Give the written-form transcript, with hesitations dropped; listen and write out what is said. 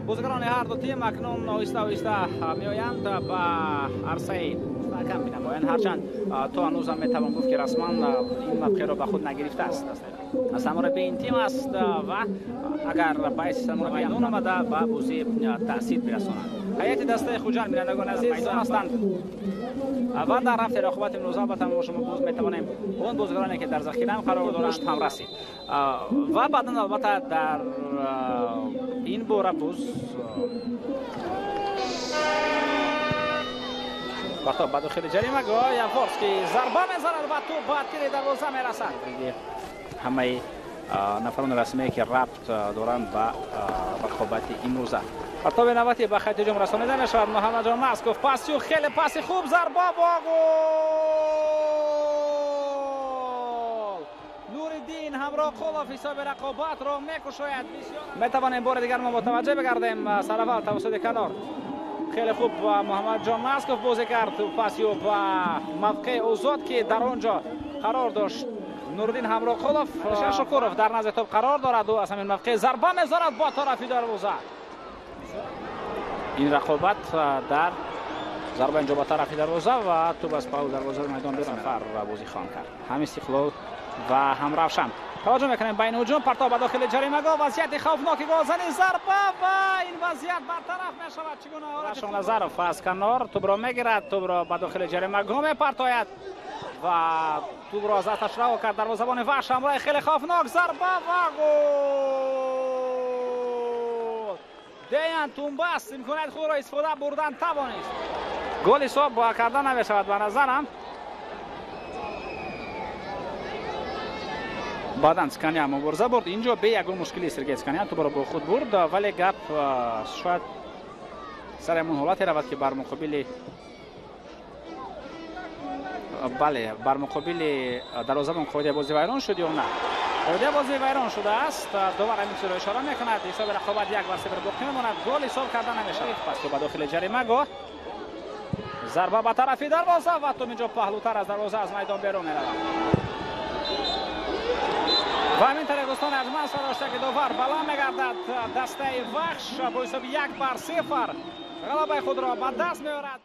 Бозигарони ҳар ду тим акнун оҳиста оҳиста меоянд ба арсаи мустаҳкам менамоянд, ҳарчанд то ҳанӯзам метавон гуфт, ки расман ин мавқеъро ба худ нагирифтааст. Сармураббии ин тим аст ва агар ба ҳайси сармураббӣ омада ба бозӣ таъсир бирасонад. Ҳайати дастаи Хуҷанд, бинандагони азиз, ҳастанд ва дар рафти рақобати имрӯза албатта мо шумо боз метавонем он бозигароне, ки дар захираам қарор доранд, ҳам расид ва баъдан албатта дар ин бора боз партоб ба дохили ҷаримагоҳ, Яворский зарба мезанад ва тӯб ба тири дарвоза мерасад. Ҳамаи нафарони расмие, ки рабт доранд ба рақобати имрӯза. Партоби навбатӣ ба хати ҳуҷум расонида мешавад. Муҳаммадҷон Масков, пасю хеле паси хуб, зарба ва гол! Нуриддин Ҳамроқулов ҳисоби рақобатро мекушояд. Метавонем бори дигар мо мутаваҷҷеҳ бигардем. Сараввал тавассути канор хеле хуб Муҳаммадҷон Масков бозӣ кард, пасю ба мавқеи озод, ки дар он ҷо қарор дошт Нуриддин Ҳамроқулов. Шукуров дар назди топ қарор дорад, ӯ аз ҳамин мавқеъ зарба мезанад бо тарафи дарвоза. Ин рақобат дар зарба инҷо ба тарафи дарвоза ва тӯб аз паҳлӯи дарвозаи майдон берун нафар бозӣ хоҳанд кард, ҳам Истиқлол ва ҳам Равшан. Таваҷҷӯҳ мекунем ба ин ҳуҷум, партоб ба дохили ҷаримагоҳ, вазъияти хавфноки голзанӣ, зарба ва ин вазъият бартараф мешавад. Чӣ гуна ҳолат? Назаров аз канор тӯбро мегирад, тӯбро ба дохили ҷаримагоҳ мепартояд ва тӯбро аз дасташ раҳо кард дарвозабони Вахш. Ҳамроҳи хеле хавфнок, зарба ва гол! Деян Тумбас имконияти худро истифода бурдан тавонист. Гол ҳисоб карда намешавад ба назарам. Баъдан Цканян мубориза бурд, инҷо бе ягон мушкили Сергей Цканян тӯбро бо худ бурд, вале гап шояд сари ҳамон ҳолате равад, ки бар муқобили, бале, бар муқобили дарвозабон қоидаи бозӣ вайрон шуд ё на. Қоидаи бозӣ вайрон шудааст, довар ҳамин чизро ишора мекунад. Ҳисоби рақобат 1-0 боқӣ мемонад, гол ҳисоб карда намешавад. Пас ба дохили ҷаримагоҳ, зарба ба тарафи дарвоза ва тӯб инҷо паҳлӯтар аз дарвоза аз майдон берун меравад. Ва ҳамин тариқ, дӯстони арҷманд, сардошта, ки довар баланд мегардад, дастаи Вахш бо ҳисоби 1-0 ғалабаи худро ба даст меорад.